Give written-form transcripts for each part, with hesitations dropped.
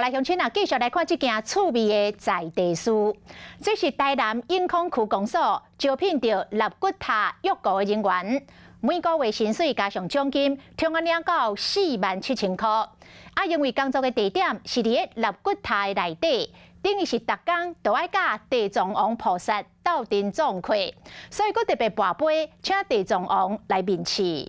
來鄉親啊，繼續來看這件趣味的在地事。這是台南永康區公所招聘著納骨塔浴顧的人員，每個月薪水加上獎金，通通領到47,000箍。啊，因為工作的地點是佇咧納骨塔的內底，等於是逐工都愛佮地藏王菩薩鬥陣創課，所以閣特別跋杯，請地藏王來面試。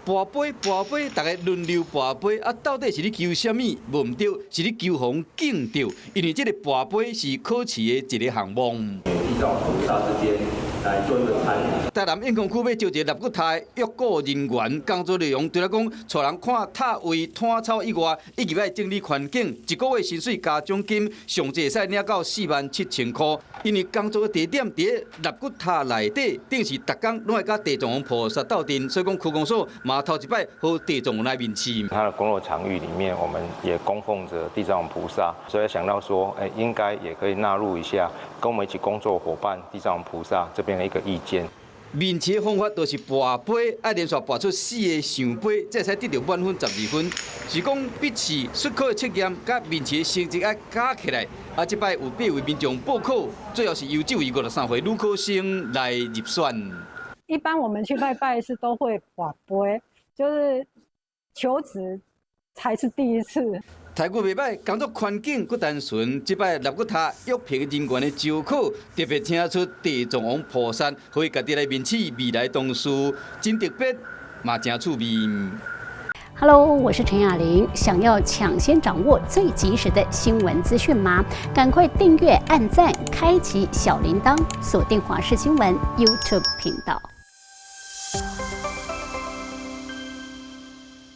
跋杯跋杯，逐家輪流跋杯啊！到底是咧求啥物？無毋著，是咧求予人敬著，因為這个跋杯是考試的一个項目。地藏菩薩之間來做一個參與。台南永康區欲招一个納骨塔浴顧人員，工作內容除了講帶人看塔位、拖草以外，以及愛整理環境，一個月薪水加獎金，上濟會使領到47,000箍。因為工作的地點佇咧納骨塔內底，等於是逐工攏愛佮地藏王菩薩鬥陣，所以講區公所嘛頭一擺予地藏王來面試。他的工作場域裡面，我們也供奉着地藏王菩薩，所以想到說，應該也可以納入一下，跟我們一起工作夥伴地藏王菩薩這邊的一個意見。面試的方法就是跋杯，愛連續跋出四个聖杯，才會使得著滿分12分。是講筆試、術科的測驗，佮面試的成績愛加起來。啊，這擺有八位民眾報考，最後是由這位53歲女考生來入選。一般我們去拜拜是都會跋杯，就是求職才是第一次。待遇袂䆀，工作環境閣單純。這擺納骨塔浴棚人員的招考，特別請出地藏王菩薩，予伊家己來面試未來同事，真特別，嘛誠趣味。 Hello，我是陳雅玲。想要搶先掌握最及時的新聞資訊嗎？趕快訂閱、按讚、開啟小鈴鐺，鎖定華視新聞 YouTube 頻道。